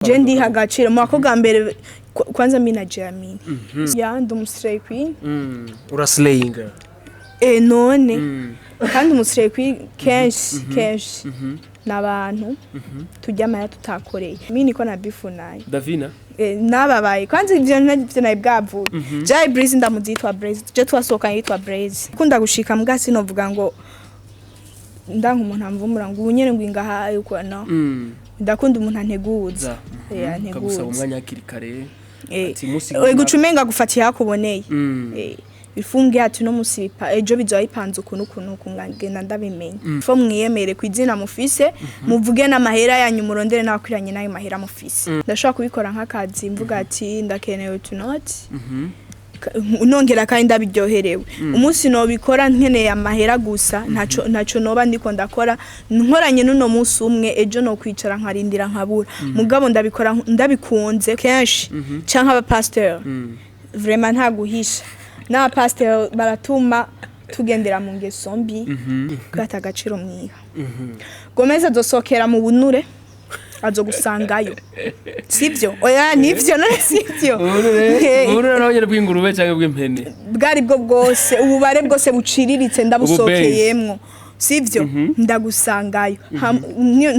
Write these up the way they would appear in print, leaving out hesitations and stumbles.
Je ndiha agaciro mu bakobwa mbere kwanza mi na Germany ya ndi umu-slay queen. Uraslayinga. None kandi umu-slay queen kenshi kenshi ni abantu turya amahera tutakoreye. Mi niko na bifu nayo. Davina. Nababaye kwanza ivyo ntavyo nari bwavuye. Jay Breeze ndamuzi, yitwa Breeze, je twasohokanye yitwa Breeze. Kunda gushika mbwa sinovuga ngo ndanka umuntu amvumura ngo ubu nyene ngo ingaha yuko no. Ndakunda umuntu anteguza. Akagusaba anteguza. Umwanya hakiri kare. Ati musi Guca umenga gufatiye hakuboneye. Ifunge ati no musipa ejo bizoba bipanze ukuntu ukuntu uku ngagenda ndabimenya. Fo mwiyemere ku izina mufise, muvuge n'amahera yanyu, murondere n'abakwiranye n'ayo mahera mufise. Ndashobora kubikora nk'akazi, mvuga ati ndakenewe utunoti, nongera kandi ndabiryoherewe. Umunsi nobikora nkeneye amahera gusa, ntaco noba ndiko ndakora. Nkoranye n'uno munsi umwe, ejo no kwicara nkarindira nkabura. Mugabo ndabikora ndabikunze kenshi, canke abapasteur. Vraiment nta guhisha, n'abapasteur baratuma tugendera mu ngeso mbi kubera ata agaciro mwiha. Gomez azosokera mu bunure, azogusangayo, sivyo? Oya, nivyo none, sivyo? Ubunure naho nyene bw'ingurube canke bw'impene? Bwari bwo bwose, ububare bwose buciriritse ndabusokeyemwo, sivyo? Ndagusangayo.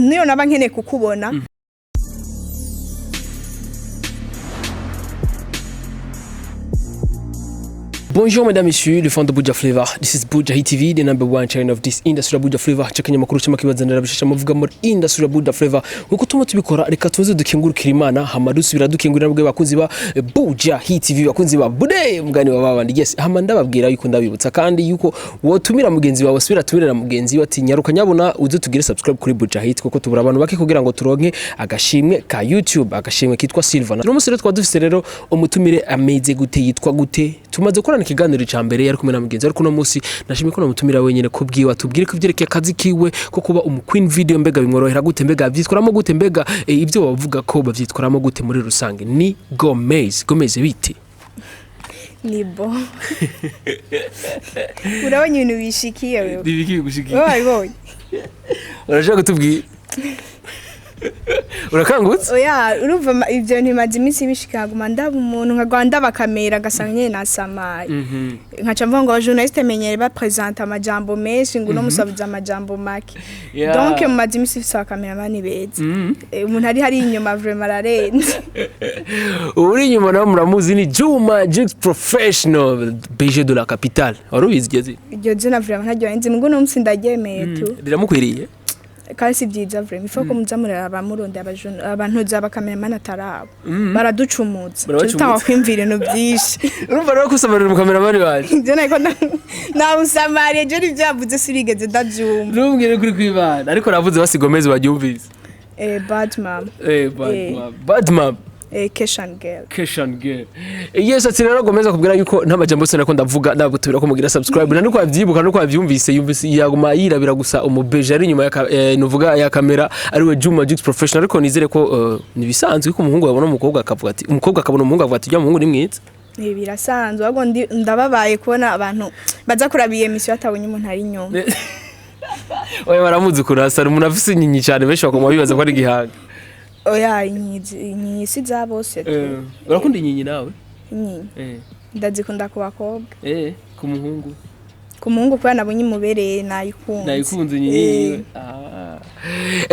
Niyo naba nkeneye kukubona. Bonjour mesdames, messieurs, les fans de Buja Flavor. This is Buja Hit TV, the number one channel of this industry ya Buja Flavor. Chakanyamakuru cy'amakibazanira bishasha muvuga muri industry ya Buja Flavor. Nkuko tuma tubikora, reka tuze dukingurukira Imana, hama dusubira dukingurira bwe bakunzi ba Buja Hit TV, bakunzi ba Bude mugani wa babandi. Yes, hama ndababwira yuko ndabibutsa kandi yuko wotumira mugenzi wawe, subira tumirira mugenzi we ati nyaruka nyabona uze tugire subscribe kuri Buja Hit, kuko tubura abantu bake kugira ngo turonke agashimwe ka YouTube, agashimwe kitwa Silver. Uno munsi rero twaba dufise rero umutumire ameze gute, yitwa gute? Tumaze gukorana ikiganiro ca mbere yari kumwe na mugenzi, ariko uno munsi nashimye ko namutumira wenyene kubwiwe, atubwire ko ivyerekeye akazi kiwe ko kuba umu queen video, mbega bimworohera gute, mbega vyitwaramo gute, mbega ivyo bavuga ko bavyitwaramo gute muri rusange. Ni Gomez. Gomez, bite? Ni bo urabona ibintu bishikiye wewe? Bibiki bigushikiye? Wowe wabibonye? Urashaka kutubwira? Urakangutse? Oya, urumva ivyo bintu bimaze iminsi bishika, nkaguma ndaba umuntu, nkagwa ndaba kamera, ngasanga nyene nasamaye, nkaca mvuga ngo abajournaliste menyere bapresenta amajambo menshi, ngo uno musabuze amajambo make. Donc mumaze iminsi ifise abakameramani beza. Umuntu ari hari inyuma vraiment ararenze. Uri inyuma nawe muramuzi, ni Juma Jux Professional, BG de la capitale. Wari ubizi iryo zina? Iryo zina vraiment ntaryo nzi, mugo uno munsi ndaryemeye tu. Riramukwiriye. Kandi si byiza vraiment, ifo ko muza muraraba murondera abantu z'abakameramani atarabo, baraducumuza. Barabacumuza. Tutanga kwimvira ibintu byinshi. Urumva rero ko usamarira umukameramani waje. Ibyo nariko nawusamariye je nivyo yavuze sinigeze ndavyumva. Ntumbwire kuri kwibana, ariko navuze basi Gomez baryumvise. Bad mom. Bad mom, bad mom. Keshan girl. Keshan girl. Yes, ati rero Gomez akubwira yuko nta majambo yose nariko ndavuga, ndagutumira ko mugira subscribe na nuko avyibuka nuko avyumvise, yumvise yaguma yirabira gusa umubeje ari inyuma ya nuvuga ya kamera, ari we Juma Jux Professional. Ariko nizere ko nibisanzwe ko umuhungu yabona umukobwa akavuga ati, umukobwa akabona umuhungu akavuga ati ujya muhungu ni mwiza. Birasanzwe, ahubwo ndababaye kubona abantu baza kuraba iyi emission batabonye umuntu ari inyuma. Oya, baramuzi ukuntu asa, umuntu afise inyinya cyane, benshi bakoma bibaza ko ari igihanga. Oya, inyizi si za bose tu. Urakunda inyinya nawe? Inyinya ndazikunda ku bakobwa. Ku muhungu? Ku muhungu kubera nabonye imubereye nayikunze. Nayikunze inyinya.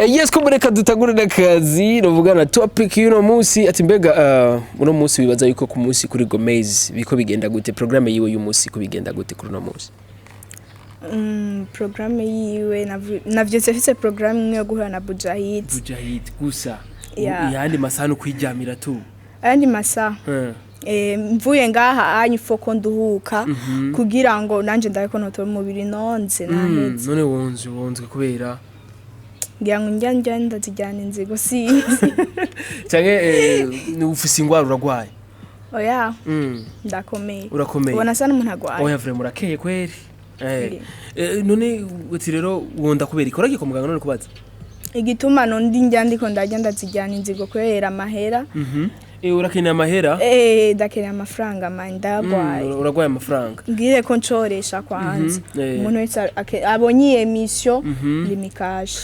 Yes, ko mureka dutangure n'akazi nuvuga na topic y'uno munsi, ati mbega uno munsi wibaza yuko ku munsi kuri Gomez biko bigenda gute, programme yiwe y'umunsi ko bigenda gute kuri uno munsi? Programme yiwe navyutse mfise programme imwe yo guhura na Bujahid. Bujahid gusa? Yeah. Yandi masaha no kwiryamira tu? Ayandi masaha, mvuye ngaha anyu foko nduhuka kugira ngo nanje ndabe ko notora umubiri nonze naheze. None wonzwe kubera? Ngira ngo njya ndazijyana inzigo, sinzi. Canke ufise ingwara, uragwaye? Oya, ndakomeye. Urakomeye. Ubona asa n'umuntu agwaye? Oya, vraiment urakeye kweri. None uti rero wonda kubera ikora kwa muganga none kubaza? Igituma nondi njya ndiko ndarya ndazijyana inzigo kubera amahera. Urakeneye amahera? Ndakeneye amafaranga man, ndagwaye. Uragwaye amafaranga. Mbwire ko ncoresha kwanza. Mhm. Umuntu wese abonye iyi emission limikaje.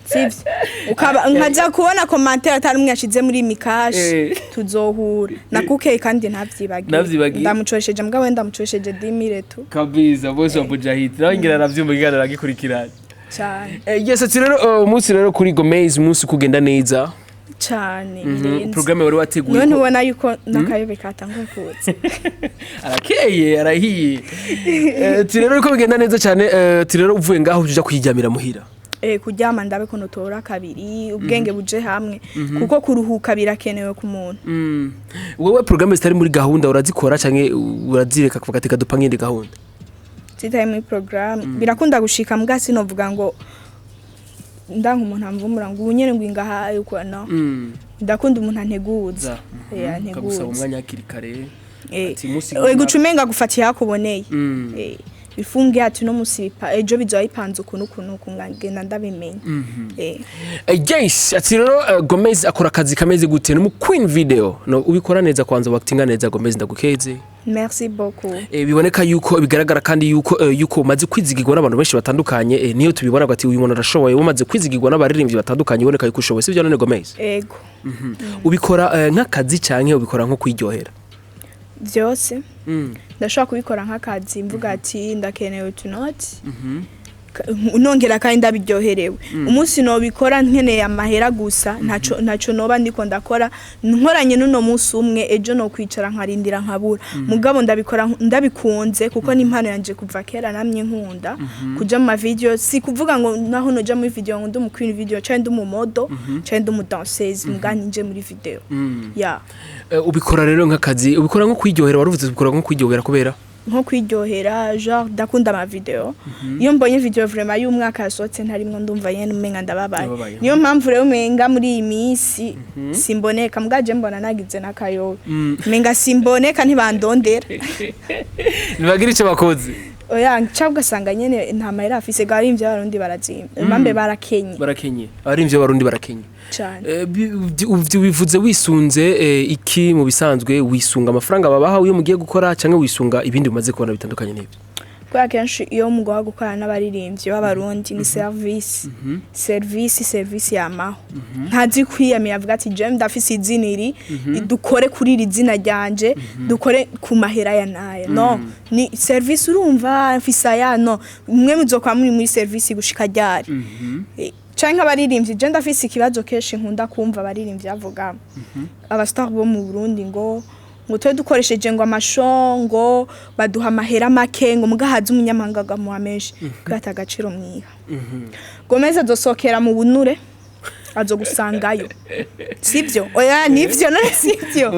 Sivyo? Ukaba nkaza kubona commentaire atari umwe yashize muri mikashi. Tuzohura nakukeye kandi ntavyibagiye. Ntavyibagiye. Ndamucoresheje, mbwa we ndamucoresheje 10 000 tu. Kabisa, bose wa Bujahid nawe ngira aravyumva, ikiganiro aragikurikirana. Cyane. Yes, ati rero umunsi rero kuri Gomez, umunsi kugenda neza. Cyane, birenze. Programme wari wateguye None ubona yuko n'akayobe katanguye kuza. Arakeye, arahiye. Ati rero uko bigenda neza cyane. Ati rero uvuye ngaho uja kwiryamira muhira. Kuryama, ndabe ko notora kabiri, ubwenge buje hamwe, kuko kuruhuka birakenewe ku muntu. Wewe programme zitari muri gahunda urazikora canke urazireka kuvuga ati kadupange indi gahunda? Zitari muri programme birakunda gushika, mbwa sinovuga ngo ndanka umuntu amvumura ngo ubu nyene ngo ingaha yuko no. Ndakunda umuntu anteguza. Kagusaba anteguza. Umwanya hakiri kare. Ati umunsi Guca umenga gufatiye hakuboneye. Ifunge ati no musi ejo bizoba bipanze ukuntu ukuntu uku, ngagenda ndabimenya. Yes, ati rero Gomez akora akazi kameze gute? Ni mu Queen Video, no ubikora neza, kwanza wakitinga neza. Gomez, ndagukeze. Merci beaucoup. Biboneka yuko bigaragara kandi yuko yuko umaze kwizigirwa n'abantu benshi batandukanye. Niyo tubibona ati uyu muntu arashoboye, umaze kwizigirwa n'abaririmbyi batandukanye, uboneka yuko ushoboye, sibyo none Gomez? Ego. Ubikora nk'akazi canke ubikora nko kwiryohera? Vyose. Ndashobora kubikora nk'akazi, mvuga ati ndakenewe utunoti, nongera kandi ndabiryoherewe. Umunsi nobikora nkeneye amahera gusa, ntaco noba ndiko ndakora. Nkoranye n'uno munsi umwe, ejo no kwicara nkarindira nkabura. Mugabo ndabikora ndabikunze, kuko ni impano yanje kuva kera. Namye nkunda kuja mu ma video. Si kuvuga ngo naho noja muri video ngo ndi umu queen video canke ndi umu model canke ndi umu danseuse, muga ninje muri video ya. Ubikora rero nk'akazi, ubikora nko kwiryohera, waruvuze ubikora nko kwiryohera kubera? Nko kwiryohera, genre ndakunda ama video. Iyo mbonye video vraiment y'umwaka yasohotse ntarimwo, ndumva nyene umenga ndababaye. Ndababaye. Niyo mpamvu rero umenga muri iyi minsi simboneka, mbwaje mbona nagize n'akayobe, umenga simboneka, ntibandondera. Ntibagira icyo bakoze. Oya, nca ugasanga nyene nta mahera afise. Garimvye abarundi barazimba, bambe barakenye. Barakenye, abarimvyi b'Abarundi barakenye. Cane. Bivuze wisunze iki? Mu bisanzwe wisunga amafaranga babaha iyo mugiye gukora, cyangwa wisunga ibindi bimaze kubona bitandukanye n'ibyo? Kubera kenshi iyo mugomba gukorana n'abaririmbyi b'Abarundi ni service, service, service yamaho. Ntazi kwiyamira avuga ati je ndafise izina iri, dukore kuri iri zina ryanje, dukore ku mahera ya naya. No ni service, urumva mfise aya, no mwe muzokwa muri service gushika ryari? Canke abaririmbyi, je ndafise ikibazo kenshi nkunda kumva abaririmbyi bavuga, aba star bo mu Burundi, ngo twe dukoresheje ngo amasho, ngo baduha amahera make, ngo mugahaza umunyamahanga agamuha menshi, kubera ata agaciro mwiha. Gomez azosokera mu bunure, azogusangayo, sivyo? Oya, nivyo none, sivyo?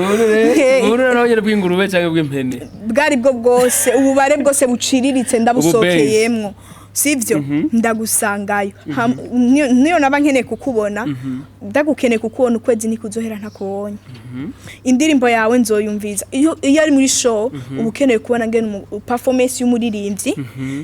Ubu naho nyine bw'ingurube cyangwa bw'impene? Bwari bwo bwose, ububare bwose buciriritse ndabusokeyemwo, sivyo? Ndagusangayo. Niyo naba nkeneye kukubona, ndagukeneye kukubona, ukwezi nikuzohera ntakubonye. Indirimbo yawe nzoyumviza iyo ari muri show. Uba ukeneye kubona ngene performance y'umuririmbyi,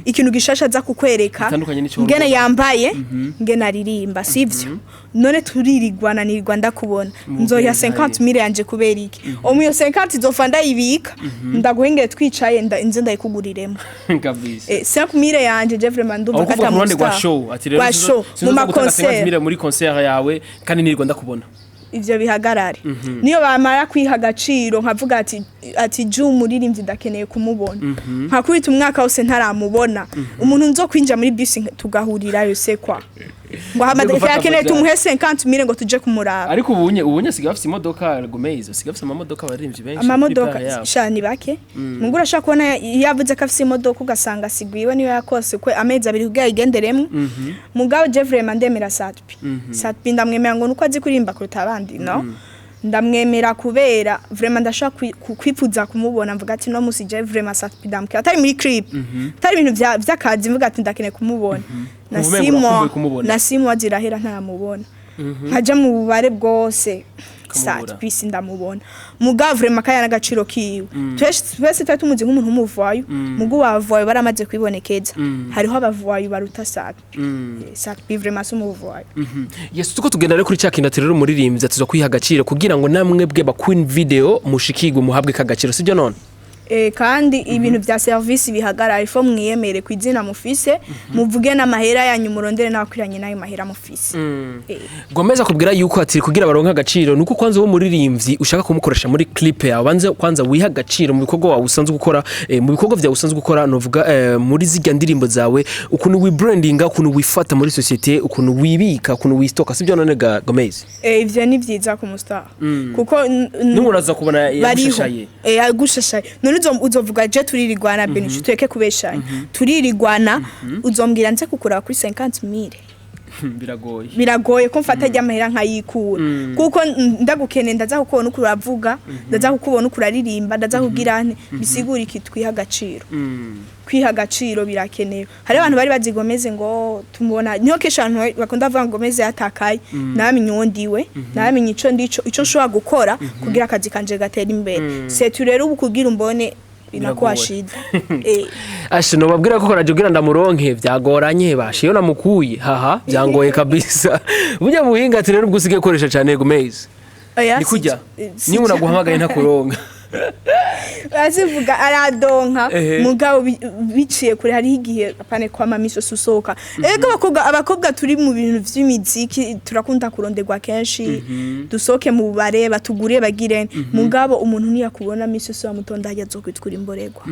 ikintu gishasha aza kukwereka, Bitandukanye n'ico ngene wari. yambaye, ngene aririmba, sivyo? None turirigwana, nirirwa ndakubona, nzoya 50 mille yanje kubera iki? Omu iyo 50 izofa ndayibika, ndaguhengere twicaye, nze ndayikuguriremo. Kabisa. 5 mille yanje, je vraiment ndumva Aho kuvuga ku ruhande rwa star. show, ati rero Rwa show, mu ma concert. Mille muri concert yawe kandi nirirwa ndakubona. Ivyo bihagarare. Niyo bamara kwiha agaciro, nkavuga ati ju umuririmbyi ndakeneye kumubona, nkakubita umwaka wose ntaramubona, umuntu nzo kwinjira muri bisi tugahurirayo sekwa ngo Ugiye gufata yakeneye voyage. tumuhe 50 mille ngo tuje kumuraba. Ariko ubunye asigaye afise imodoka. Gomez asigaye afise amamodoka, abaririmbyi benshi kuri Amamodoka plan yabo. sha ni bake. Mungu urashaka kubona yavuze ko afise imodoka, ugasanga asigwiwe niyo yakose kwe amezi 2 kugira ayigenderemwo. Mugabo je vraiment ndemera Sat-B. Sat-B ndamwemera ngo nuko azi kuririmba kuruta abandi, no ndamwemera kubera vraiment ndashaka kwifuza kumubona, mvuga ati no musi je vraiment Sat-B ndamukira, atari muri clip, atari ibintu vy'akazi, mvuga ati ndakeneye kumubona na Uvume ngo simo urakumbuye kumubona. Na simo zirahera ntaramubona, nkaja mu bubare bwose. Ukamubura. Sat-B sindamubona, mugabo vraiment kaya n'agaciro kiwe. Twese twari tumuzi nk'umuntu w'umuvayo, mugu wavayo baramaze kwibonekeza, hariho abavayo baruta Sat-B. Sat-B vraiment si umuvayo. Yes, tuko tugenda rero kuri cya kintu, ati rero umuririmbyi atuza kwiha agaciro kugira ngo namwe bwe ba Queen Video mushikirwe, muhabwe kagaciro, sibyo none? Kandi ibintu vya service bihagarara. Il faut mwiyemere ku izina mufise, muvuge n'amahera yanyu, murondere n'abakwiranye n'ayo mahera mufise. Gomez akubwira yuko ati kugira baronke agaciro nuko kwanza uwo muririmbyi ushaka kumukoresha muri clip yawe, banze kwanza wiha agaciro mu bikorwa wawe usanzwe gukora, mu bikorwa vyawe usanzwe gukora, novuga muri zirya ndirimbo zawe, ukuntu wibrandinga, ukuntu wifata muri société, ukuntu wibika, ukuntu wistoka, sibyo none ga Gomez? Ivyo ni vyiza ku mustar, kuko n'umuntu aza kubona bariho yagushashaye. Agushashaye. None uzovuga je turirigwana, Benish, tureke kubeshanya, turirigwana, uzombwira nze kukuraba kuri 50 mille? Biragoye. Biragoye ko mfata ry'amahera nkayikura, kuko ndagukeneye, ndaza kukubona uko uravuga, ndaza kukubona uko uraririmba, ndaza kugira nte. Bisigura iki? Twiha agaciro. Kwiha agaciro birakenewe. Hari abantu bari bazi Gomez ngo tumubona, niho kenshi abantu bakunda kuvuga ngo Gomez yatakaye. Namenye uwo ndiwe, namenye ico ndico, ico nshobora gukora kugira akazi kanje gatera imbere. Setu rero ubu kugira umbone binakuwa Biragoye. shida. Ashe no babwira ko raje kugira ndamuronke byagoranye, bashe iyo namukuye haha byangoye kabisa. Burya buhinga ati rero ubwo usigaye ukoresha cyane, Gomez, Oya, ni kujya si niba unaguhamagaye ntakuronka. Azivuga aradonka. Mugabo biciye kure. Hariho igihe apane kwama misi yose usohoka. Ego, abakobwa turi mu bintu vy'imiziki turakunda kuronderwa kenshi, dusohoke mu bare batugure bagire. Mugabo umuntu ntiyakubona misi yose wamutonda hajya azokwitwara imborerwa,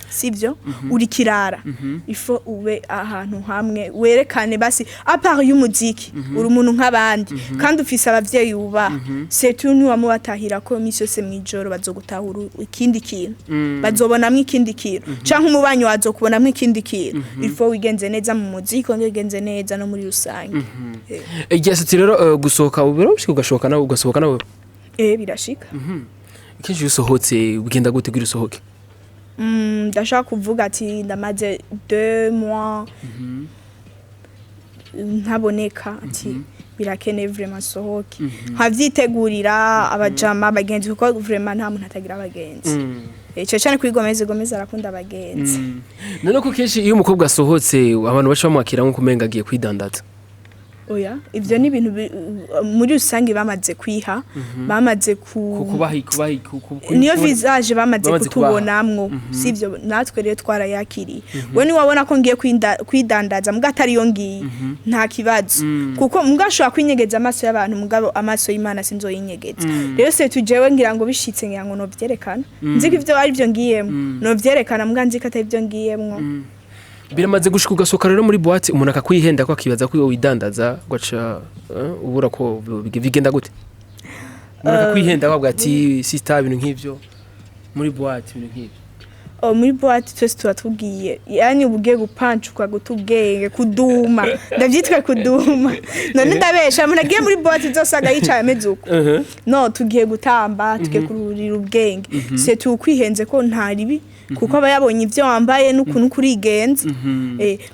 sivyo? Uri kirara, il faut ube ahantu hamwe werekane basi à part y'umuziki uri umuntu nk'abandi, kandi ufise abavyeyi wubaha. Surtout ntiwamubatahira ko misi yose mw'ijoro bazogutahura ikindi kintu, bazobonamwo ikindi kintu, canke umubanyi wazokubonamwo ikindi kintu. Il faut wigenze neza mu muziki, wongere wigenze neza no muri rusange. Igihe ati rero gusohoka biroroshye, ugashoka nawe, ugasohoka nawe? Birashika. Kenshi iyo usohotse ugenda gute kugira usohoke? Ndashaka kuvuga ati ndamaze 2 mois ntaboneka, ati birakeneye vraiment sohoke, nkavyitegurira abajama, abagenzi, kuko vraiment nta muntu atagira abagenzi. Cane cane kuri Gomez. Gomez arakunda abagenzi. None ko kenshi iyo umukobwa asohotse abantu baca bamwakira nk'uko umenga agiye kwidandaza? Oya, ivyo ni ibintu muri rusange bamaze kwiha, bamaze ku kubaha kubaha niyo visage bamaze bamaze kubaha. Kutubonamwo, sivyo? Natwe rero twarayakiriye. We niwabona ko ngiye kwidandaza mbwa atariyo ngiye, nta kibazo, kuko mbwa ashobora kwinyegeza amaso y'abantu, mugabo amaso y'Imana sinzoyinyegeza. Rero se tujewe ngira ngo bishitse, ngira ngo novyerekana, nzi ko ivyo ari byo ngiyemwo novyerekana, mbwa nzi ko atari byo ngiyemwo. Biramaze gushika ugasohoka rero muri boîte, umuntu akakwihenda ko akibaza ko iwe widandaza, ugaca ubura ko bigenda gute? Umuntu akakwihenda akavuga ati sister, ibintu nk'ivyo muri boîte, ibintu nk'ivyo. Oh, muri boîte twese tuba tugiye, yani uba ugiye gupancuka, guta ubwenge, kuduma, ndavyitwa kuduma. None ndabesha? Umuntu agiye muri boîte uzosanga yicaye ameze uko? No tugiye gutamba, tugiye kuruhurira ubwenge. C'est ukwihenze ko nta ribi, kuko aba yabonye ivyo wambaye n'ukuntu kurigenza.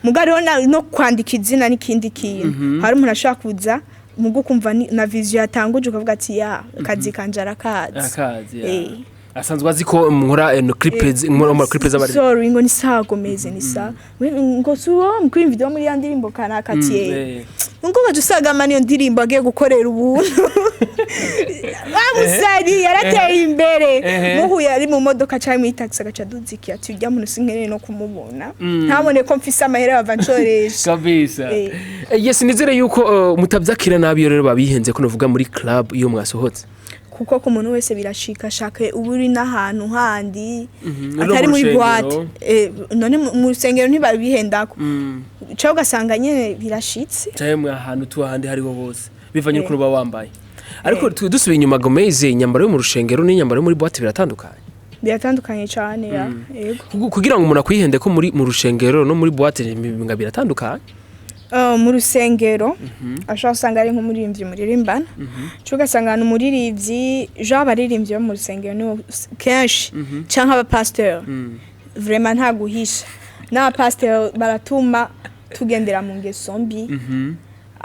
Muga hariho no kwandika izina n'ikindi kintu. Hari umuntu ashobora kuza mugo kumva na vision yatanguje, ukavuga ati ya akazi kanje arakazi. Akazi ya. Asanzwe azi ko nkora no clip, nkora mu clip z'abari. Sorry, ngo ni sawa Gomez, ni sawa. Ngo suwo mkwimva video muri ya ndirimbo kanaka ati ngo baje usanga mani iyo ndirimbo agiye gukorera ubuntu bamusari yarateye imbere. Muhuye ari mu modoka cyangwa muri taxi, agaca aduzikiye ati ujya muntu sinkeneye no kumubona, ntabone ko mfise amahera bava ncoresha. Kabisa. Yes, nizere yuko mutavyakira nabi iyo rero babihenze ko novuga muri club iyo mwasohotse. Kuko ku muntu wese birashika, shaka uba uri n'ahantu handi no atari mu muri rusengero. boîte. None mu rusengero ntibabihendako, cyangwa ugasanga nyene birashitse. Canke mu ahantu tu ahandi hariho hose, bivanye n'ukuntu uba wambaye. Ariko dusubiye inyuma, Gomez, inyambaro yo mu rushengero n'inyambaro yo muri boîte biratandukanye. Biratandukanye cyane, ya, yego. Kugira ngo umuntu akwihende ko muri mu rushengero no muri boîte nga biratandukanye. Mu rusengero ashobora gusanga ari nk'umuririmbyi muririmbana, cyangwa ugasanga ni umuririmbyi jean. Abaririmbyi bo mu rusengero nibo kenshi, cyangwa abapasiteri, vraiment nta guhisha, n'abapasiteri baratuma tugendera mu ngeso mbi.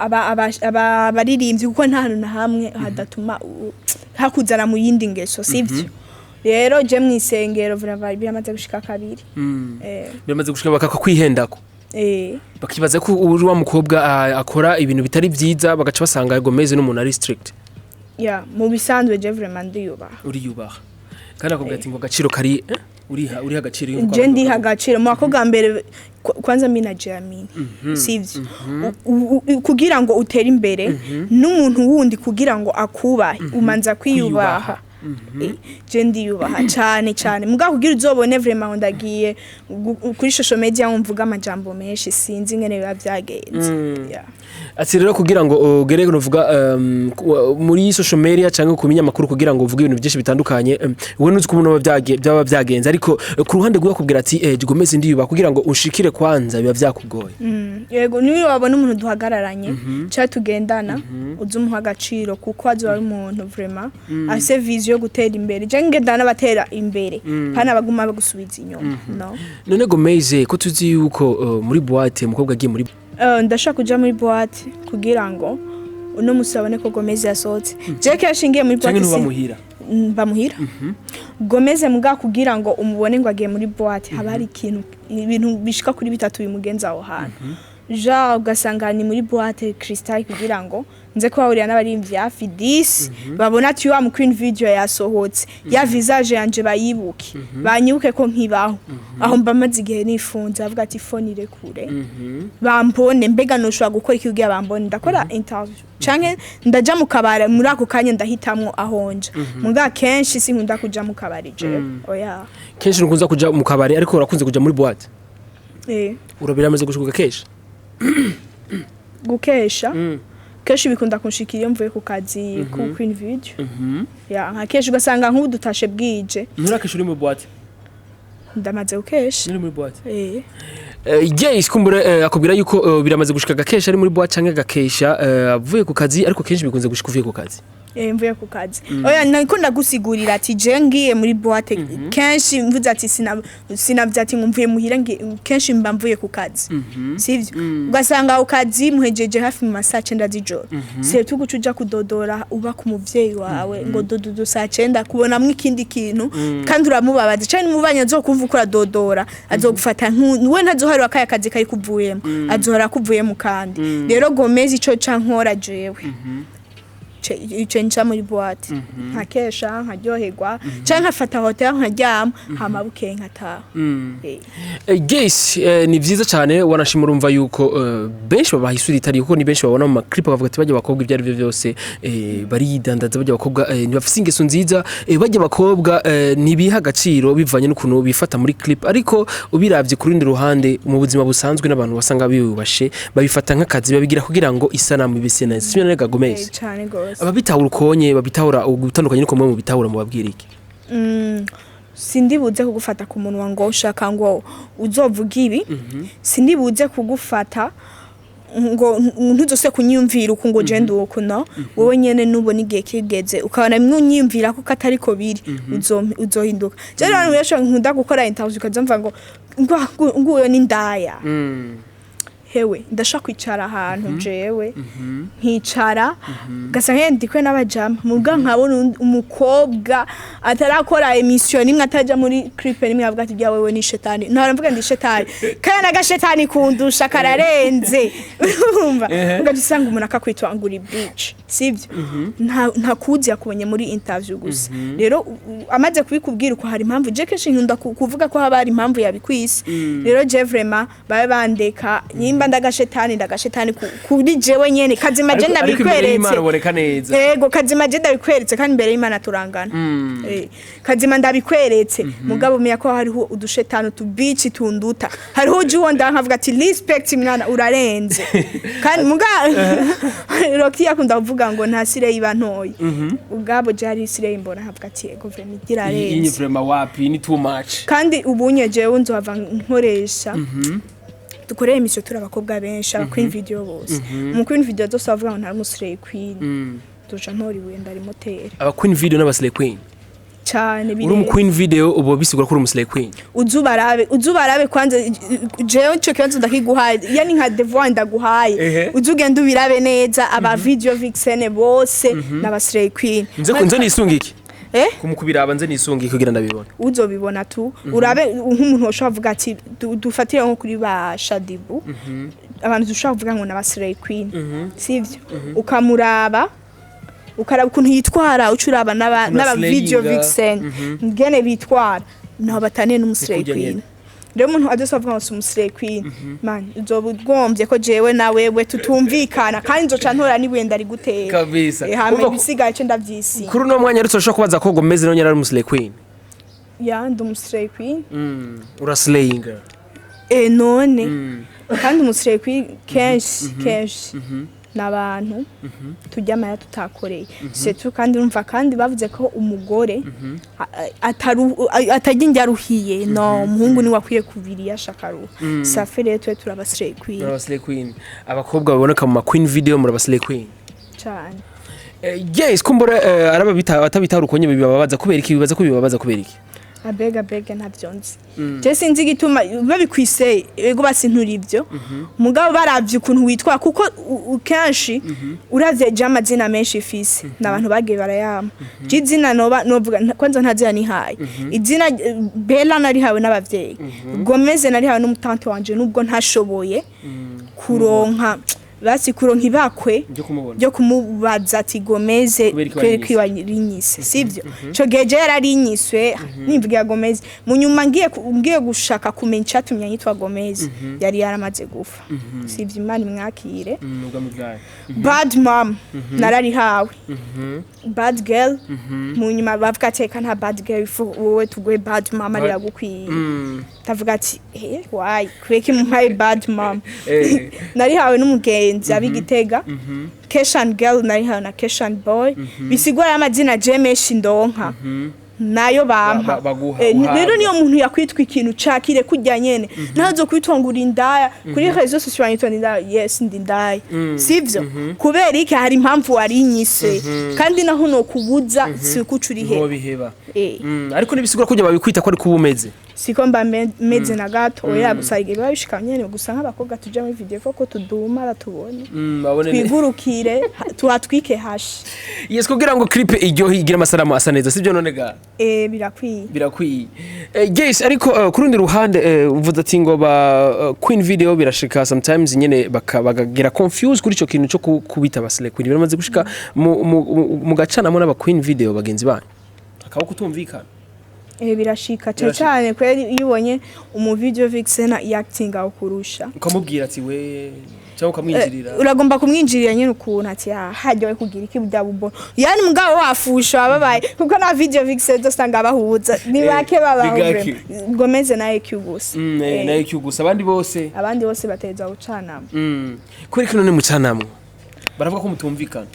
Abaririmbyi, kuko nta hantu na hamwe hadatuma hakuzana mu yindi ngeso, sivyo? Rero je mu isengero vraiment biramaze gushika kabiri. Biramaze gushika bakakwihendako, bakibaza ko uri wa mukobwa akora ibintu bitari vyiza, bagaca basanga Gomez n'umuntu ari strict. Ya, mu bisanzwe je vraiment ndiyubaha. Uriyubaha, kandi akubwira ati ngo agaciro kari Uriha agaciro. Je ndiha agaciro mu bakobwa mbere, kwanza mina Germany, sivyo? Kugira ngo utere imbere n'umuntu wundi, kugira ngo akubahe, umanza kwiyubaha. Je ndiyubaha cyane cyane, mugabo kugira uzobone vraiment ndagiye kuri social media wumvuga amajambo menshi, sinzi ingene biba byagenze. Yeah. Ati rero kugira ngo ugere nuvuga muri social media cyangwa ku binyamakuru, kugira ngo uvuge ibintu byinshi bitandukanye, we nuzi ko umuntu byaba byagenze, ariko ku ruhande rwiwe akubwira ati Gomez ndiyubaha, kugira ngo ushikire kwanza biba byakugoye. Yego, niyo wabona umuntu duhagararanye cyangwa tugendana, uze umuha agaciro, kuko azoba ari umuntu vraiment afise vision yo gutera imbere. Je ngendana n'abatera imbere, pana abaguma bagusubiza inyuma, no. None Gomez, ko tuzi yuko muri boîte umukobwa agiye muri Ndashaka kuja muri boîte kugira ngo uno musi babone ko Gomez yasohotse. Je kenshi ngiye muri canke boîte ntuba muhira? Bamuhira Gomez, muga kugira ngo umubone ngo agiye muri boîte, haba hari ikintu, ibintu bishika kuri bitatu bimugenza aho hantu. Ja ugasanga ni muri boîte Crystal kugira ngo nze kuhahurira n'abarimvyi hafi 10, babona ati wa mu Queen Video yasohotse, ya visage yanje bayibuke, banyibuke ko nkibaho. Aho mba maze igihe nifunze, avuga ati phone irekure bambone. Mbega noshobora gukora iki kugira bambone? Ndakora interview canke ndaja mu kabari. Muri ako kanya ndahitamwo ahonja, muga kenshi sinkunda kuja mu kabari jewe, oya. Kenshi ntukunze kuja mu kabari, ariko urakunze kuja muri boîte? Eh. Urabira amaze gushuka kenshi? Gukesha kenshi bikunda kunshikira iyo mvuye ku kazi ku Queen Video. Ya, nka kenshi ugasanga nk'ubu dutashe bwije. Nturakesha uri muri boîte? Ndamaze gukesha. Uri muri boîte? Eh. Yes, kumbure akubwira yuko biramaze gushika gakesha ari muri boîte canke gakesha avuye ku kazi, ariko kenshi bikunze gushika uvuye ku kazi. Eh, mvuye ku kazi. Oya, niko ndagusigurira ati je ngiye muri boîte kenshi, mvuze ati sinavye ati ngo mvuye muhira, kenshi mba mvuye ku kazi, sivyo? Ugasanga ku kazi muhejeje hafi mu masaa 9 z'ijoro, surtout guca uja kudodora uba ku muvyeyi wawe ngo dododo saa 9, kubonamwo ikindi kintu kandi uramubabaza cane. N'umubanyi azokumva uko uradodora, azogufata we ntazoharura kaya kazi kari kuvuyemo, azohora akuvuyemo. Kandi rero Gomez, ico ca nkora jewe, ico nca muri boîte nkakesha, nkaryoherwa, canke nkafata hotel nkaryama, hama bukeye nkataha. Eh. Yes, ni vyiza cyane, wanashima. Urumva yuko benshi babaha isura itari, kuko ni benshi babona mu maclip bakavuga ati bajya abakobwa ibyo ari byo byose baridandaza, bajya abakobwa ntibafise ingeso nziza, bajya abakobwa ntibiha agaciro bivanye n'ukuntu bifata muri clip. Ariko ubiravye ku rundi ruhande, mu buzima busanzwe n'abantu basanga biyubashe, babifata nk'akazi, babigira kugira ngo isanamu ibise neza, sibyo nega Gomez? Eh, cane gose. Ababitahura ukonye, babitahura ugutandukanye n'uko mwe mubitahura, mubabwira iki? Sindibuze kugufata ku munwa ngo ushaka ngo uzovuga ibi, sindibuze kugufata ngo ntuzose kunyiyumvira uku ngo je uku, no. Wowe nyene nubona igihe kigeze ukabona bimwe unyiyumvira ko katariko biri, uzohinduka. Je rero abantu benshi nkunda gukora interview, ukazumva ngo nguyo ni ndaya. Hewe, ndashaka kwicara ahantu jewe nkicara, gasa nk'iyo ndikwe n'abajama, muga nkabona umukobwa atarakora émission nimwe, ataja muri clip nimwe, avuga ati bya wewe ni shetani. Ntara mvuga ndi shetani, kandi n'agashetani kundusha kararenze. Urumva, ugaca usanga umuntu akakwitwa ngo uri bitch, sivyo? Ntakuzi, yakubonye muri interview gusa. Rero amaze kubikubwira uko, hari impamvu. Je kenshi nkunda kuvuga ko haba hari impamvu yabikwise. Rero je vraiment babe bandeka, nimba ndagashetani, ndagashetani kuri jewe nyene kazima je ndabikweretse. Uboneka neza. Ego, kazima je ndabikweretse, kandi imbere y'Imana turangana. Kazima ndabikweretse, mugabo umenya ko hariho udushetani utubici tunduta. Hariho uje uwo nkavuga ati respect mwana, urarenze. Kandi muga Rocky yakunda kuvuga ngo nta sire iba ntoyi. Ubwabo je hari sire imbona nkavuga ati ego, vraiment iyi irarenze. Vraiment wapi, ni too much. Kandi ubunye jewe nzohava nkoresha, dukoreye émission turi abakobwa benshi, aba queen video bose. Mu queen video zose bavuga ngo ntari umusire queen, duca ntora ibuye ndarimotera. Aba queen video n'aba slay queen? Cyane. Uri mu queen video ubu bisigura ko uri umu slay queen? Uzubarabe, uzubarabe kwanza. Jewe ico kibazo ndakiguhaye, yani nka devoir ndaguhaye. Uzugenda ubirabe neza, aba video vixen bose n'aba slay queen. Nze nisunga iki? Eh? Kumukubiraba nze nisunga iki kugira ndabibona? Uzobibona tu, urabe nk'umuntu woshobora kuvuga ati dufatire nko kuri ba Shadibu, abantu dushobora kuvuga ngo n'aba slay queen, sivyo? Ukamuraba, ukaraba ukuntu yitwara, uca uraba n'aba Ukuntu video aslayinga. vixen ngene bitwara. Ntaho bataniye n'umuslay Ni kurya queen. nyene. Rero umuntu adose avuga ngo si umuslay queen, man, uzoba ugombye ko jewe na wewe tutumvikana, kandi nzoca ntora n'ibuye ndarigutera. Kabisa. Hama Urumva ibisigaye ce ndavyisiga. Kuri uno mwanya rero turashobora kubaza ko Gomez nawe nyine ari umuslay queen? Ya, ndi umuslay queen. Uraslayinga. None kandi umuslay queen kenshi kenshi ni abantu turya amaya tutakoreye, surtout. Kandi urumva, kandi bavuze ko umugore atarya indya aruhiye. No umuhungu niwe akwiye kubira iyo ashaka aruha safi. Rero twe turaba slay queen. Muraba slay queen. Abakobwa baboneka mu ma queen video, muraba slay queen. Cane. Yes, kumbura araba batabitahura uko nyene bibabaza kubera iki? Bibaza ko bibabaza kubera iki? Abega bega, ntavyo nzi je, sinzi igituma babikwise. Ego, basi nturi ivyo, mugabo baravye ukuntu witwara, kuko kenshi uravye je amazina menshi ifise n'abantu bagiye barayama. Je izina noba novuga kwanza nta zina nihaye. Izina Bella narihawe n'abavyeyi, Gomez narihawe n'umutante wanje, nubwo ntashoboye kuronka, basi kuronka ibakwe ryo kumubona, ryo kumubaza ati Gomez Kubera iki? Kubera ko warinyise sivyo? Ico gihe je yararinyiswe nimvugira Gomez. Mu nyuma ngiye gushaka kumenya icatumye yitwa Gomez, yari yaramaze gufa, sivyo? Imana imwakire. Ubwami bwayo. Bad mom nararihawe, bad girl. Mu nyuma bavuga ati reka, nta bad girl ifu wowe, tuguhe bad mom, riragukwiye. Ndavuga ati eh why, kubera iki mumpaye bad mom? Narihawe n'umugenzi ab'Igitega. Keshan girl narihawe na Keshan boy. Bisigura amazina je menshi ndonka nayo bampa. Baguha, uhabwa. Rero niyo muntu yakwitwa ikintu cakire kurya nyene, nazo kwitwa ngo uri indaya kuri réseaux sociaux, banyitwa indaya. Yes, ndi indaya, sivyo? Kubera iki? Hari impamvu warinyise, kandi naho nokubuza si kuca uri he. Ntobiheba. Ariko ntibisigura ko babikwita ko ari kuba umeze. Siko mba meze na gato, oya. Gusa igihe biba bishika nyene, gusa nk'abakobwa tuja muri video ko tuduma batubone, babone twigurukire, tuhatwike hashi. Yes, kugira ngo clip iryohe, igire amasanamu asa neza, sibyo none ga? Birakwiye. Birakwiye. Yes, ariko ku rundi ruhande uvuze ati ngo ba queen video birashika sometimes nyene bakagira confuse kuri ico kintu cyo kubita ba slay queen. Biramaze gushika mugacanamo n'aba queen video bagenzi banyu, akaba kutumvikana? Birashika cyane. Birashika. Cyane kweri, iyo ubonye umu video vixen acting aho kurusha, ukamubwira ati we, cyangwa ukamwinjirira. Uragomba kumwinjirira nyine ukuntu ati ah, hajyawe kugira iki bya bubo, yani mugabo wafusha wababaye, kuko na video vixen zosanga bahuza ni bake babaho. Ni gake. Vraiment. Gomez na EQ gusa. Na EQ gusa, abandi bose Abandi bose bateza gucanamo. Kubera ko none mucanamwo baravuga ko mutumvikana?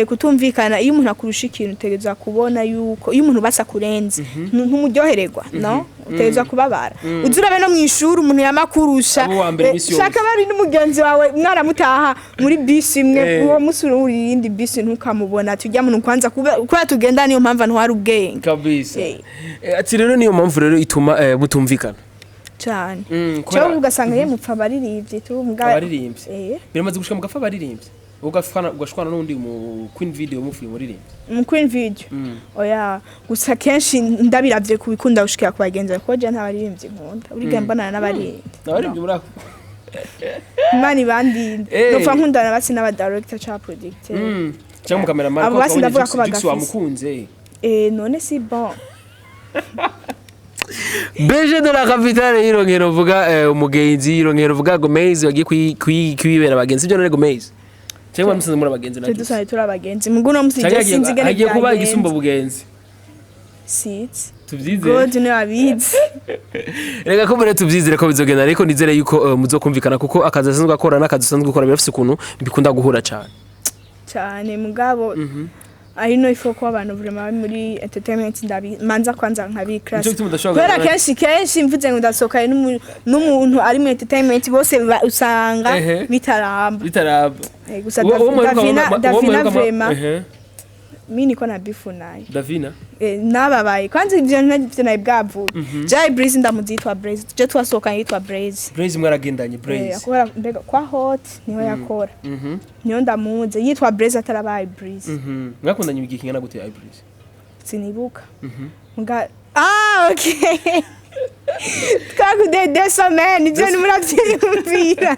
Kutumvikana, iyo umuntu akurusha ikintu utegerezwa kubona yuko iyo umuntu basa kurenze ntumuryohererwa, no utegerezwa kubabara. Uzi urabe no mw'ishuri, umuntu yamakurusha, Abo wa mbere misi yose. shaka bari n'umugenzi wawe, mwaramutaha muri bisi imwe, uwo musi uri iyindi bisi ntukamubona, tujya muntu kwanza kubera tugenda, niyo mpamvu ntwara ubwenge. Kabisa. Ati rero niyo mpamvu rero ituma mutumvikana. Cyane. Kubera Cyo ugasanga ye mupfa abaririmbyi tu Abaririmbyi. Biramaze gushika mugafa abaririmbyi, ugashwana n'undi mu queen video mufuye muririmbyi? Mu queen video, oya. Gusa kenshi ndabiravye kubikunda gushikira ku bagenzi bawe, kuko je nta baririmbyi nkunda, uriga mbonana n'abaririmbyi. Abaririmbyi muri ako Imana ibandinde. Nopfa nkundana basi n'aba director ca producteur. Cyangwa umukameramani. Abo basi ndavuga ko Jux bagafise. wamukunze. None si bon. Beje de la capitale yirongera uvuga umugenzi, yirongera uvuga Gomez wagiye kwibera abagenzi, ibyo none Gomez cyangwa musanze muri abagenzi na Twe Jux? dusanzwe turi abagenzi, mugu no musi Cyangwa je sinzi ingene hagiye kuba byagenze. igisumba bugenzi? Sinzi. Tubyizere. God niwe abizi. Reka ko mbere tubyizere ko bizogenda, ariko nizere yuko muzokumvikana, kuko akazi asanzwe akora n'akazi usanzwe ukora birafise ukuntu bikunda guhura cyane. Cyane, mugabo ari no ifo ko abantu vraiment bari muri entertainment ndabi manza kwanza nkabi class. Nico gituma udashobora Kubera kenshi kenshi mvuze ngo ndasohoka n'umuntu ari mu entertainment, bose usanga bitaramba. Bitaraba. Gusa Uwo muheruka Davina, uwo Davina muheruka vraiment mi niko na bifu naye. Davina. Nababaye kwanza ivyo ntavyo nawe bwavuye. Jai Breeze ndamuzi, yitwa Breeze, je twasohokanye yitwa Breeze. Blaze mwaragendanye? Blaze. Akora mbega kwa hot niho yakora, niyo ndamuzi yitwa Breeze atarabaye Breeze. Mwakundanye igihe kingana gute ay Blaze? Sinibuka. Mga ah, okay, twakude 2 semaines, ivyo ntimuravyiyumvira.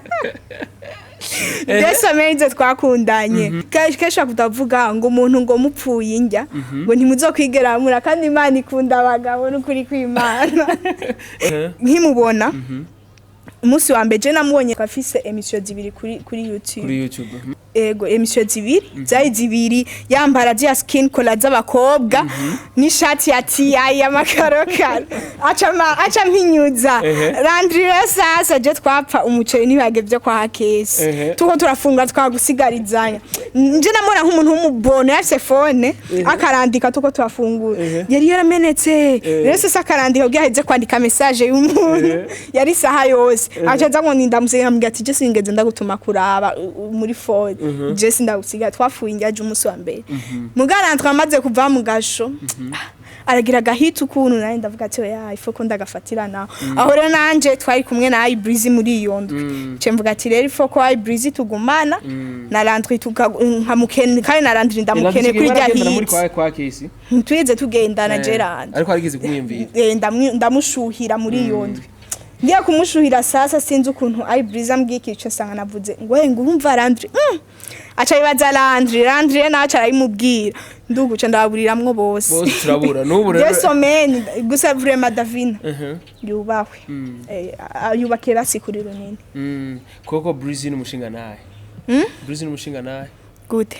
2 semaines twakundanye. Kenshi bakunda ngo umuntu ngo mupfuye indya ngo ntimuzokwigera mura, kandi Imana ikunda abagabo n'ukuri kw'Imana. Nkimubona umunsi wa mbere, je namubonye afise émission zibiri kuri YouTube. Kuri YouTube. Ego, émission zibiri zari zibiri, yambara zya skin color z'abakobwa n'ishati ya TI y'amakarokaro, aca mpinyuza. Landry rero sasa je twapfa umuceri n'ibiharage vyo kwa Kesi. Tuko turafunga twagusigarizanya, nje namubona nk'umuntu w'umubono yafise phone akarandika tuko turafungura. Yari yaramenetse rero sasa akarandika kugira aheze kwandika message y'umuntu, yari isaha yose aca aza ngo nindamusiga, nkamubwira ati je singeze ndagutuma kuraba muri phone, je sindagusiga. Twafuye ingaje umunsi wa mbere mugarantwe amaze kuva mu gasho aragira agahita ukuntu, nawe ndavuga ati oya, ifo ko ndagafatira naho aho. Rero nanje twari kumwe na Ibreezy muri iyo ndwi, nce mvuga ati rero ifo ko Ibreezy tugumana na Landry nkamukene, kandi na Landry ndamukene kuri rya muri hit. kwa Kesi. Ntitwigeze tugendana Gerard. Ariko harigeze kumwiyumvira. Ndamushuhira muri iyo ndwi, ngiye kumushuhira sasa sinzi ukuntu Ibreezy ambwiye ico nsanga navuze ngo he ngo urumva Landry, aca yibaza Landry, Landry nawe aca arabimubwira, nduguca ndababuriramwo bose. Bose turabura n'ubu rero. 2 semaines gusa, vraiment Davina yubahwe. Yubakiye basi kuri runini. Koko Breezy ni umushinga nahe? Breezy ni umushinga nahe? Gute?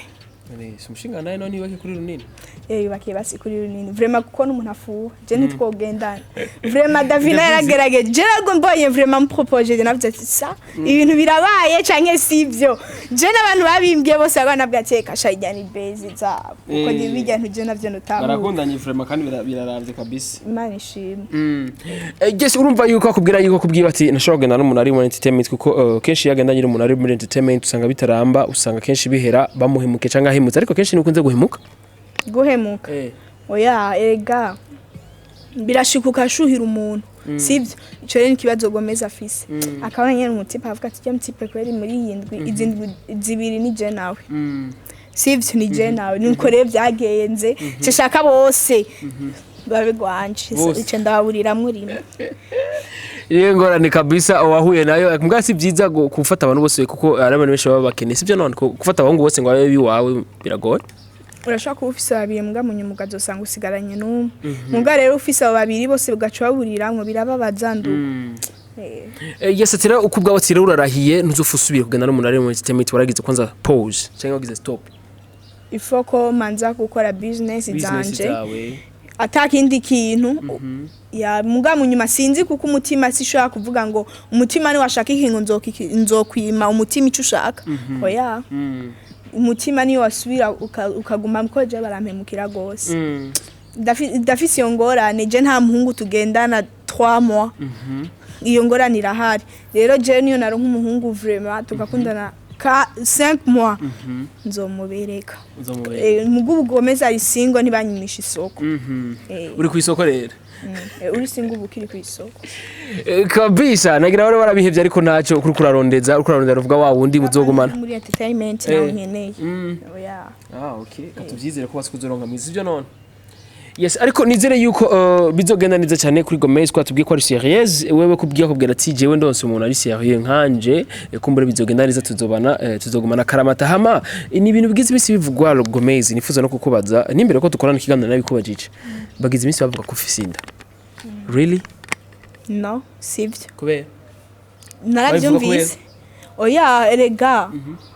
Si umushinga nahe none yubake kuri runini? Yubakiye basi kuri runini vraiment, kuko n'umuntu afuha je ntitwogendana. Vraiment Davina yaragerageje, je nabwo mbonye vraiment mpropoje, je navuze ati sa ibintu birabaye canke sivyo. Je n'abantu babimbwiye bose abana ati reka sha ijya ni base zabo kuko bijya ntuje navyo notahura. Barakundanye vraiment kandi biraravye kabisa. Imana ishimwe. Yes, urumva yuko akubwira yuko akubwira ati ntashobora kugenda n'umuntu ari muri entertainment, kuko kenshi iyo agendanye n'umuntu ari muri entertainment usanga bitaramba, usanga kenshi bihera bamuhemuke cyangwa ahemutse, ariko kenshi ntikunze guhemuka. Guhemuka? Oya, erega birashika ukashuhira umuntu, sivyo? Ico rero ni ikibazo Gomez afise, akabona nyene umutipe avuga ati jya mutipe kweri muri iyi ndwi, izi ndwi zibiri ni je nawe, sivyo? Ni je nawe. Nuko rero byagenze, nshaka bose babe gwanje. Bose. Ico ndababuriramwo rimwe. Iyo ngorane kabisa wahuye nayo mbwa si byiza gufata abantu bose, kuko hari abantu benshi baba bakeneye, sibyo none? Gufata abahungu bose ngo babe biwawe biragoye. Urashobora kuba ufise babiri mbwa mu nyuma ukazosanga usigaranye n'umwe. Muga rero ufise abo babiri bose ugaca baburiramwo, birababaza ndugu. Yes, ati rero uko ubwawe ati rero urarahiye ntuzofa usubire kugenda n'umuntu ari muri entertainment, waragize kwanza pause cyangwa wagize stop? Ifo ko manza gukora business Business zanje zawe. Atakindi kintu ya muga mu nyuma sinzi, kuko umutima sishobora kuvuga ngo umutima ni washaka ikintu nzokwima umutima ico ushaka, oya. Umutima niyo wasubira ukaguma ko je barampemukira gose. Ndafise iyo ngorane, je nta muhungu tugendana 3 mois, iyo ngorane irahari. Rero je niyo naronka umuhungu vraiment tugakundana ka 5 mois nzomubereka. Uzomubereka. Mugu Gomez ari single, ntibanyimisha isoko. Uri ku isoko rero. Uri single ubu ukiri ku isoko. Kabisa nagira bari barabihevye, ariko ntacyo kuri kurarondeza, uriko urarondera uvuga wa wundi muzogumana. Muri entertainment nawe nkeneye, oya. Ah, okay, katuvyizere ko basi kuzoronka mwiza ivyo none. Yes, ariko nizere yuko bizogenda neza cyane kuri Gomez, ko atubwiye ko ari sérieuse. Wewe kubwiye akubwira ati jewe ndonse umuntu ari sérieux nkanje, kumbure bizogenda neza, tuzobana, tuzogumana karamata. Hama ni ibintu bigize imisi bivugwa, Gomez, nifuza no kukubaza nimbere ko dukorana ikiganiro nabikubajije. Bagize imisi bavuga ko ufise inda, really? No, sivyo. Kubera? Narabyumvise, oya. Erega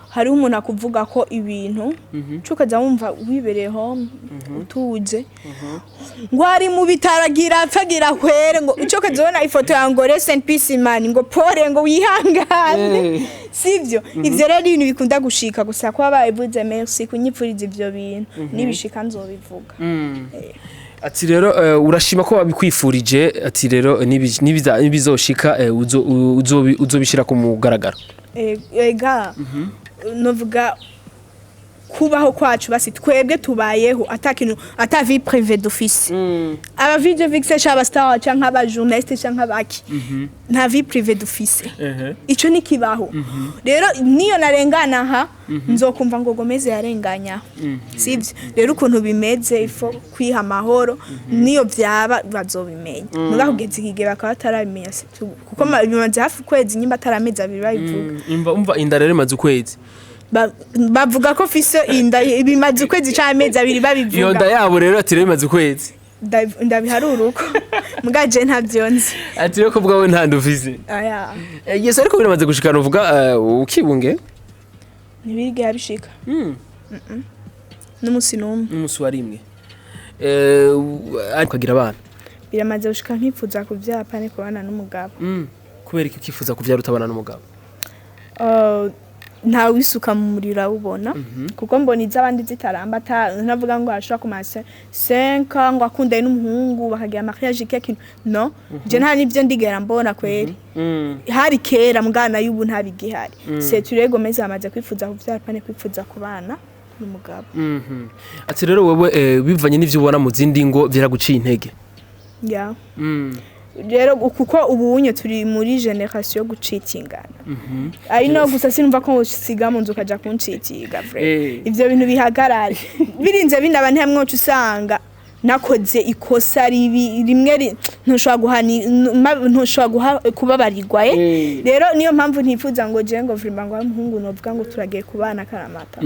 hariho umuntu akuvuga ko ibintu cukaza wumva wibereye home utuje, ngo ari mu bitaro agira apfagira kwere, ngo ico ukazobona ifoto yawe ngo rest in peace man, ngo pore, ngo wihangane, sivyo? Ivyo rero ni ibintu bikunda gushika gusa. Kuba babivuze, merci kunyipfuriza ivyo bintu, nibishika nzobivuga. Ati rero urashima ko babikwifurije, ati rero nibizoshika uzobishira ku mugaragaro. Ega novuga Kubaho kwacu, basi twebwe tubayeho ata kintu, ata vie privée dufise. Aba video vixen canke aba star canke aba journaliste canke abaki, nta vie privée dufise. Ico nikibaho. Rero niyo narengana aha, nzokumva ngo Gomez yarenganya, sivyo? Rero ukuntu bimeze, il faut kwiha amahoro. Niyo vyaba bazobimenya, muga kugeza iki gihe bakaba batarabimenya, kuko bimaze hafi ukwezi, nyimba atari amezi 2 babivuga. Imva, umva, inda rero imaze ukwezi. Bavuga ko fise inda, bimaze ukwezi canke amezi 2 Iyo nda babivuga. yabo rero, ati rero imaze ukwezi. Ndabiharura uko, muga je ntavyo nzi. Ati rero ko bwawe nta nda ufise. Aya. Yes, ariko biramaze gushikana uvuga ukibunge? Ntibigera bishika n'umunsi n'umwe. N'umunsi wa rimwe, ariko ukagira abana? Biramaze gushika nkifuza kuvyara pane kubana n'umugabo. Kubera iki ukifuza kuvyara utabana n'umugabo? Nta wisuka mu muriro awubona, kuko mbona iz'abandi zitaramba. Ntavuga ngo ashobora kumara 5 ngo akundane n'umuhungu bakagira mariage ikiya kintu. No je nta nivyo ndigera mbona kweri. Hari kera, mugana y'ubu ntabigihari. C'est Gomez amaze kwifuza kuvyara pane kwifuza kubana n'umugabo. Ati rero wewe, bivanye n'ivyo ubona mu zindi ngo vyaraguciye intege. Ya, rero kuko ubu unye turi muri génération yo gucitingana, ari no gusa sinumva ko usiga mu nzu ukaja kuncitinga vrai. Ivyo bintu bihagarare, birinze binaba ntihamwe usanga nakoze ikosa ribi rimwe ntushobora guhani ntushobora kubabarirwa. Rero niyo mpamvu ntifuza ngo je ngo vraiment ngo umuhungu novuga ngo turagiye kubana karamata.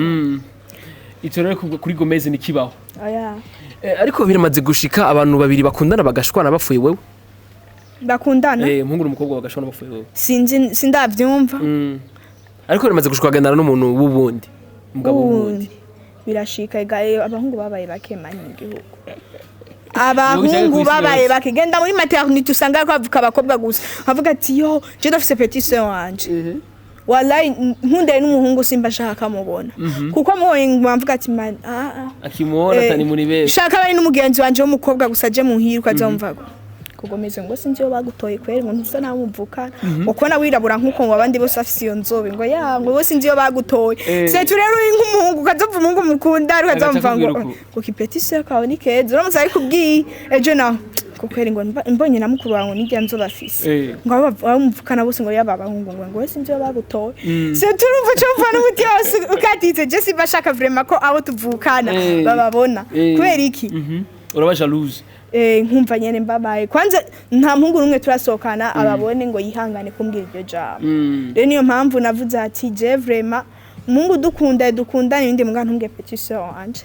Ico rero kuri Gomez nikibaho. Aya. Ariko biramaze gushika abantu babiri bakundana bagashwana bapfuye wewe? Bakundana? Umuhungu n'umukobwa bagashwana bapfuye wewe. Sinzi, sindavyumva. Ariko biramaze gushika kugendana n'umuntu w'ubundi, umugabo w'ubundi? Ubundi birashika ega. Abahungu babaye bake mani mu gihugu, abahungu Kw'isi babaye yose. bake. Genda muri maternité usanga ko havuka abakobwa gusa, avuga ati: "Yo, je ndafise petite sœur wanje, wallahi nkundanye n'umuhungu simba nshaka kamubona, kuko mubonye mvuga ati man, ah ah." Akimubona atani muri bese. Shaka bari n'umugenzi wanje w'umukobwa gusa, aje muhira ukazumva kugomeze ngo sinzi iyo bagutoye kweri, ngo ntusa nawe muvukana, ngo kubona wirabura nk'uko, ngo abandi bose bafise iyo nzobe, ngo ya ngo bose sinzi iyo bagutoye. C'est rero uri nk'umuhungu, ukazumva umuhungu mukunda ukazumva ngo akakubwira uko. Ngo ki petite sœur kawe ni keza, uramutse arikubwiye ejo naho ko kweri ngo mbonye na mukuru wawe nirya nzobe afise, ngo abo muvukana bose ngo yaba abahungu, ngo sinzi iyo bagutoye. C'est urumva uco mva n'umutima wose ukatitse. Je simba shaka vraiment ko abo tuvukana bababona. Kubera iki? Uraba jalouse. Nkumva nyene mbabaye. Kwanza nta muhungu n'umwe turasohokana ababone ngo yihangane kumbwira iryo jambo. Rero niyo mpamvu navuze ati je vraiment umuhungu dukunda dukundane, ibindi muga ntumbwe petite sœur wanje.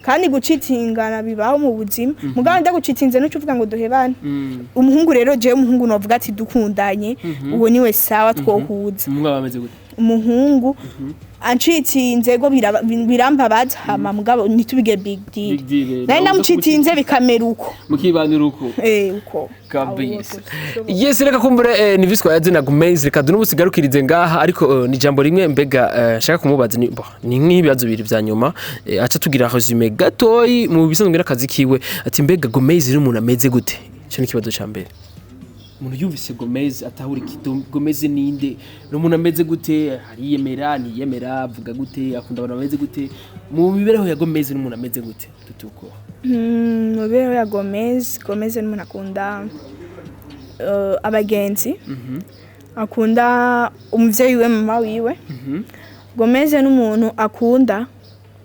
Kandi gucitingana bibaho mu buzima, mugabo ndagucitinze nuco uvuga ngo duhebane. Umuhungu rero, jewe umuhungu novuga ati dukundanye, uwo niwe sawa twohuza. Umuhungu aba ameze gute? Umuhungu ancitinze go birambabaza, hama mugabo ntitubige big deal. Big deal, nari nawe ndamucitinze bikamera uko. Mukibanira uko. Uko. Kabisa. Yes, reka kumbure ni viswa yazina Gomez, reka dunubusigarukirize ngaha. Ariko ni jambo rimwe mbega nshaka kumubaza, ni bo, ni nk'ibibazo bibiri vya nyuma, aca tugira résumé gatoyi mu bisanzwe n'akazi kiwe. Ati mbega Gomez ni umuntu ameze gute? Ico ni ikibazo ca mbere. Umuntu yumvise Gomez atahura iki? Gomez ninde? Ni umuntu ameze gute? Ariyemera, ntiyemera, avuga gute, akunda abantu bameze gute? Mu mibereho ya Gomez ni umuntu ameze gute tutuko? Mu mibereho ya Gomez, Gomez ni umuntu akunda abagenzi, akunda umuvyeyi wiwe, mama wiwe. Gomez ni umuntu akunda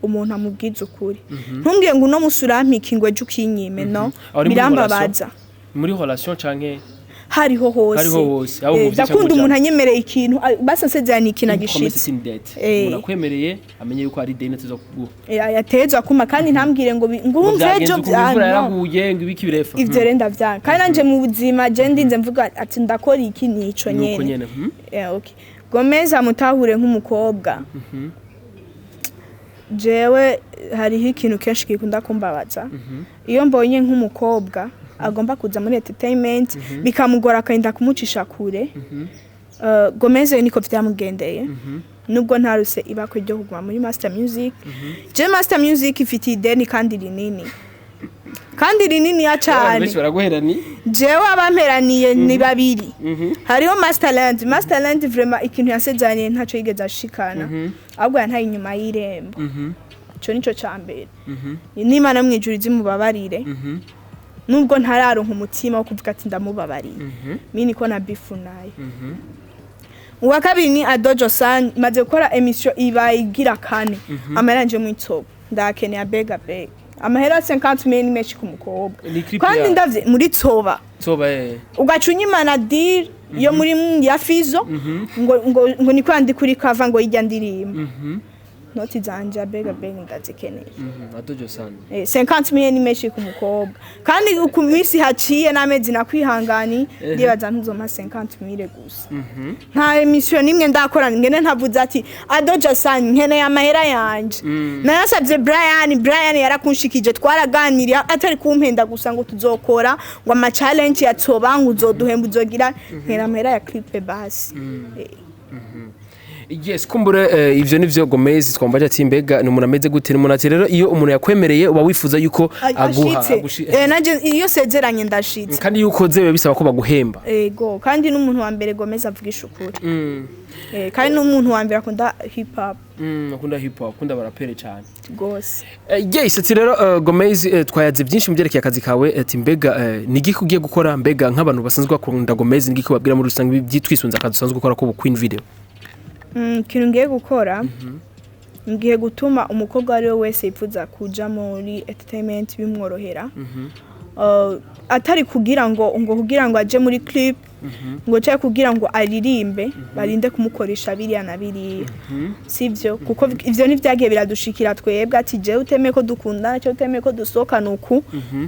umuntu amubwiza ukuri. Ntumbwiye ngo uno musi urampika ngo ejo ukinyime, no. Aho uri muri Birambabaza. Muri relation canke Hariho hose. Hariho hose, aho umuvyeyi Ndakunda canke umuntu anyemereye ikintu, basi ansezerana ikintu Une promesse agishitse. c'est une dette. Eh. Umuntu akwemereye amenye yuko ari deni tuza kuguha. Yatezwa kuma, kandi ntambwire ngo ngo urumva Byagenze ejo ukuntu, imvura no. yaraguye, ngo ibiki birefa. Ivyo rero ndavyanga, kandi nanje mu buzima je ndinze mvuga ati ndakora iki nico Nuko nyene. nyene. Okay. Gomez amutahure nk'umukobwa. Jewe hariho ikintu kenshi gikunda kumbabaza iyo mbonye nk'umukobwa agomba kuza muri entertainment bikamugora, akagenda kumucisha kure. Gomez niko vyamugendeye, nubwo ntaruse ibakwe ryo kuguma muri Master Music. Je Master Music ifitiye ideni kandi rinini. Kandi rininiya Abantu cane. benshi baraguherani. Jewe abamperaniye ni babiri. Hariho Masterland. Masterland vraiment ikintu yasezeraniye ntaco yigeze ashikana, ahubwo yantaye inyuma y'irembo. Ico nico ca mbere. N'Imana mwijuru izimubabarire, nubwo ntararonka umutima wo kuvuga ati ndamubabariye. Mi niko na bifu nayo. Uwa kabiri ni Adojo San. Maze gukora émission iba igira kane, amahera yanje mwitsobo ndakeneye. Abega bega amahera 50 mille ni menshi ku mukobwa. Ni clip Kandi ndavye muri Tsoba. Tsoba, eh. Ugaca unyimana deal yo muri ya Fizo, ngo niko yandi kuri cover, ngo yijya ndirimba. Noti zanje abega bega ndazikeneye. Adojo San. 50 mille ni menshi ku mukobwa, kandi ku minsi haciye n'amezi nakwihangani, ndibaza ntuzompa 50 mille gusa. Nta émission nimwe ndakora ngene ntavuze ati Adoja San, nkeneye amahera yanje. Nayasabye Brian. Brian yarakunshikije, twaraganiriye, atari kumpenda gusa ngo tuzokora ngo ama challenge yatsoba, ngo uzoduhemba, uzogira. Nkera amahera ya clip basi. Yes, kumbure ivyo nivyo Gomez twambaje ati mbega ni umuntu ameze gute? Ni umuntu ati rero iyo umuntu yakwemereye uba wifuza yuko aguha. Ashitse. Nanje iyo sezeranye ndashitse. Kandi iyo ukoze biba bisaba ko baguhemba. Ego, kandi n'umuntu wa mbere Gomez avugisha ukuri. Kandi n'umuntu wa mbere akunda hip hop. Akunda hip hop, akunda barapere cyane. Gose. Yes, ati rero Gomez, twayaze byinshi mu byerekeye akazi kawe. Ati mbega ni igiki ugiye gukora? Mbega nk'abantu basanzwe bakunda Gomez, ni igiki babwira muri rusange byitwisunze akazi usanzwe ukora ko Queen Video? Ikintu ngiye gukora, ngiye gutuma umukobwa uwo ari we wese yifuza kuja muri entertainment bimworohera. Atari kugira ngo kugira ngo aje muri clip, ngo cyangwa kugira ngo aririmbe barinde kumukoresha biriya na biriya, sivyo? Kuko ivyo ntivyagiye biradushikira twebwe, ati jewe utemeye ko dukundana cyangwa utemeye ko dusohokana uku,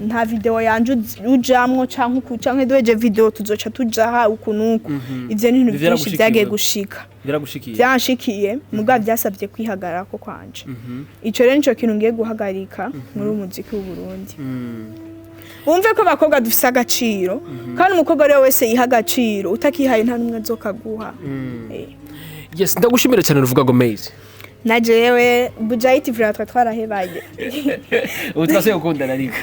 nta video yanje ujamwo, canke uku, canke duheje video tuzoca tujaha uku nuku. Ivyo ni ibintu Ivyo byinshi yaragushikiye vyagiye wewe? gushika. Biragushikiye? Byanshikiye, mugabo byasabye kwihagarara ko kwanje. Ico rero nico kintu ngiye guhagarika muri uyu muziki w'u Burundi. Wumve ko abakobwa dufise agaciro, kandi umukobwa ari we wese yiha agaciro. Utakihaye nta n'umwe azokaguha. Yes, ndagushimira cyane ruvuga Gomez. Na jewe Bujayiti vura twa twarahebanye. Ubu twasubiye gukundana ariko.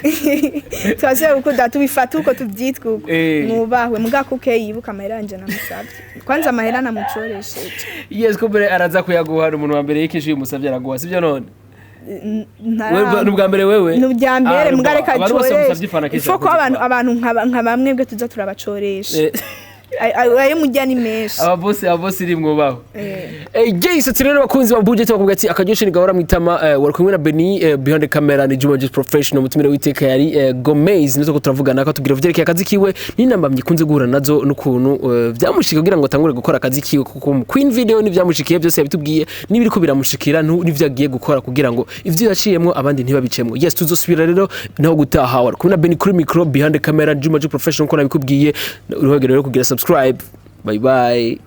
Twasubiye gukunda, tubifata uko tubyitwa uko. Mwubahwe mugakuke, yibuka amahera yanje namusavye. Kwanza amahera namucoresheje. Yes, kumbure araza kuyaguha. Ni umuntu wa mbere yikishuye umusavye araguha, sibyo none? Wewe, ni ubwa mbere wewe? Ni ubwa mbere. Ah, Mbwa reka abantu bose bamusavye coreshe. ifana kenshi Ifo ko barakunze abantu kubaha. abantu nka bamwe bwe tuza turabacoresha. Ayo mujya ni menshi. Ababosi iri mwubaho. Eh. Yes, ati rero bakunzi ba Budget bakubwira ati akaryoshe ni gahora mwitama. Wari kumwe na Beni, behind the camera ni Juma Juice Professional. Mutumire witeka yari Gomez, nizo ko turavugana ko tubwira vyerekeye akazi kiwe n'intambamyi ikunze guhura nazo n'ukuntu vyamushika kugira ngo atangure gukora akazi kiwe, kuko mu Queen Video n'ivyamushikiye byose yabitubwiye, n'ibiriko biramushikira, n'ivyo agiye gukora kugira ngo ivyo yaciyemwo abandi ntibabicemwo. Yes, tuzosubira rero naho gutaha. Wari kumwe na Beni kuri micro, behind the camera Juma Juice Professional, ko nabikubwiye. Uruhagere rero kugira subscribe. Bye bye.